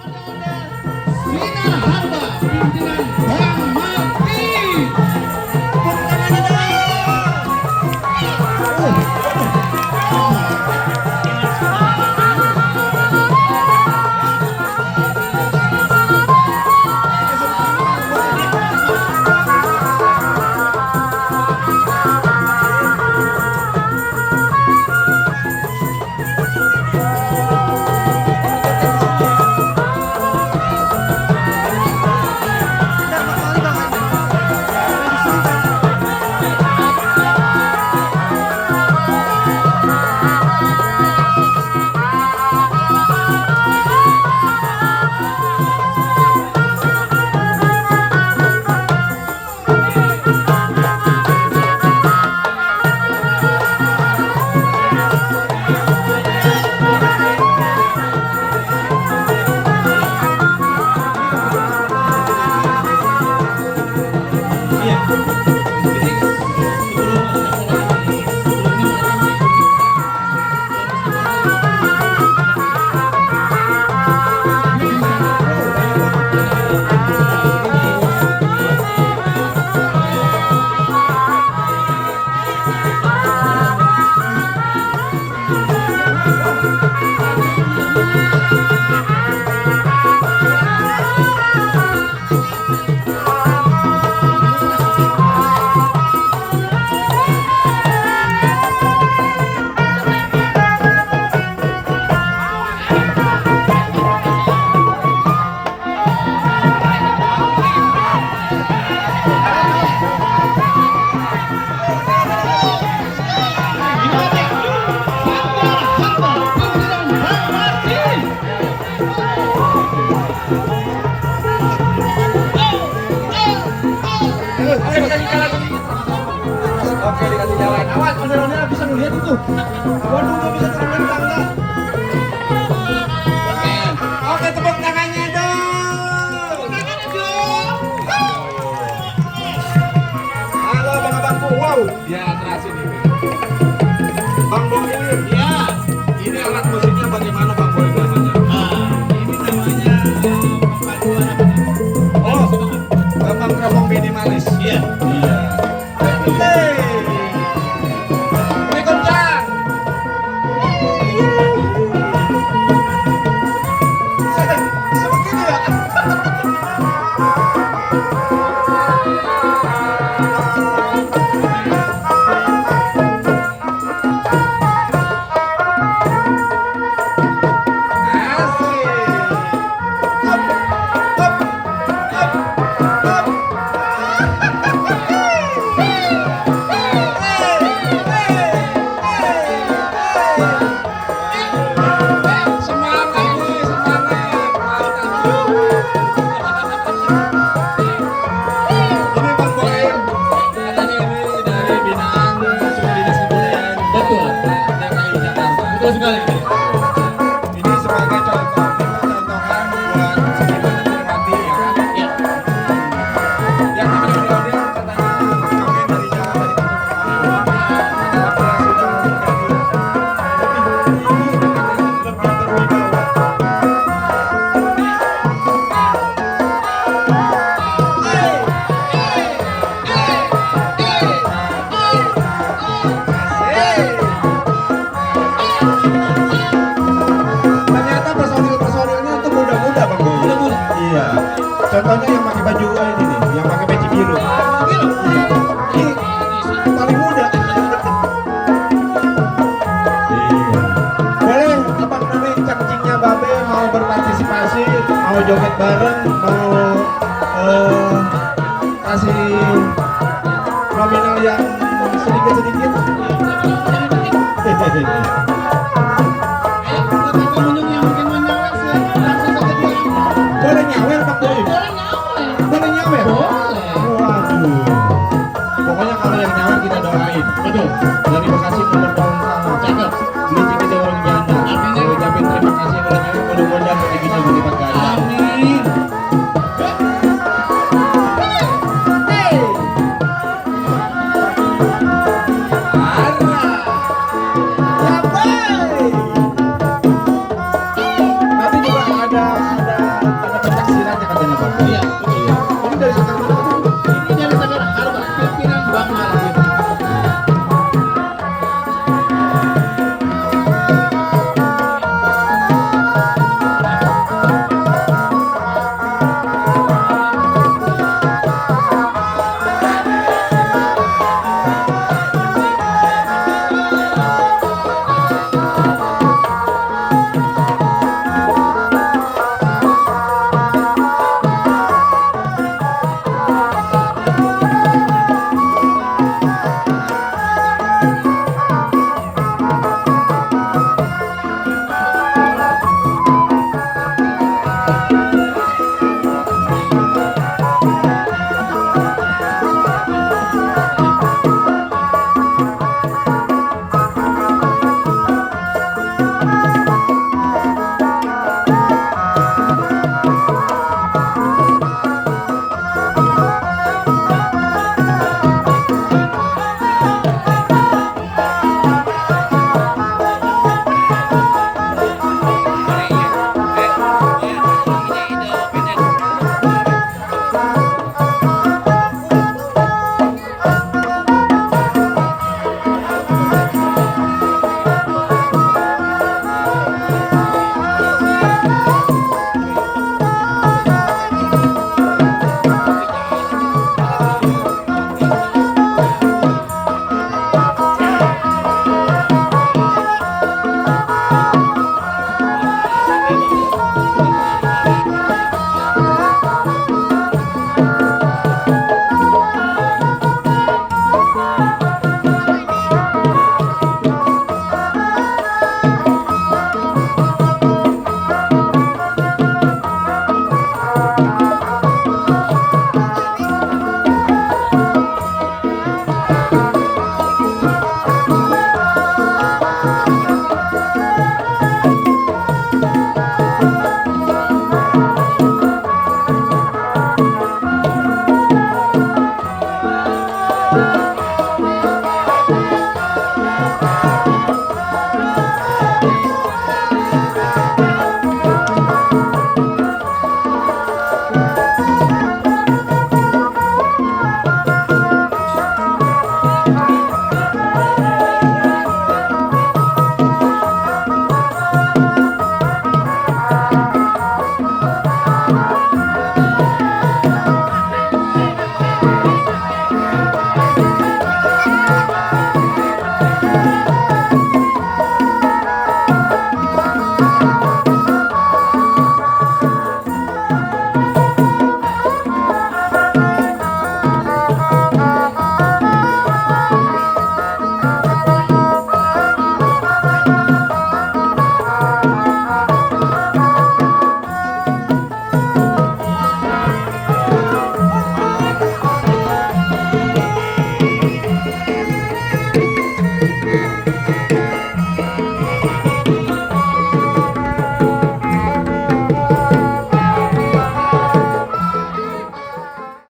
Sinar Harba pimpinan Bang Mati. Tepuk tangannya Oke, dikasih jalan. Awas, ondel-ondel bisa ngeliat itu. Waduh, gak bisa terbang tangga. Oke, tepuk tangannya dong. Tepuk tangannya dong. Halo, abang-abangku. Wow. Ya, terasin ini. Bang Boim. Ya. Ini alat musiknya bagaimana Bang Boim namanya? Ini namanya perpaduan apa nih? Oh, Rembang-rembang minimalis. Iya. Iya. Betul sekali. Ini sebagai contoh, contohan buat seniman menikmati ya kan? Iya. Yang namanya ondel-ondel katanya kami dari jalan dari contohnya yang pakai baju ini nih, yang pakai peci biru. Ini paling muda. Boleh abang nami cangcingnya babe mau berpartisipasi, mau joget bareng, mau kasih nominal yang sedikit-sedikit. Boleh nyawer Bang Boim? Boleh nyawer? Waduh. Pokoknya kalau yang nyawer kita doain. Betul. Dari Bekasi ke Bandung sana. Cakep. Gelincing kita orang janda. Amin. Saya ucapin terima kasih kalau nyawer. Mudah-mudahan rezekinya berlipat ganda. Amin. Arah. Iya.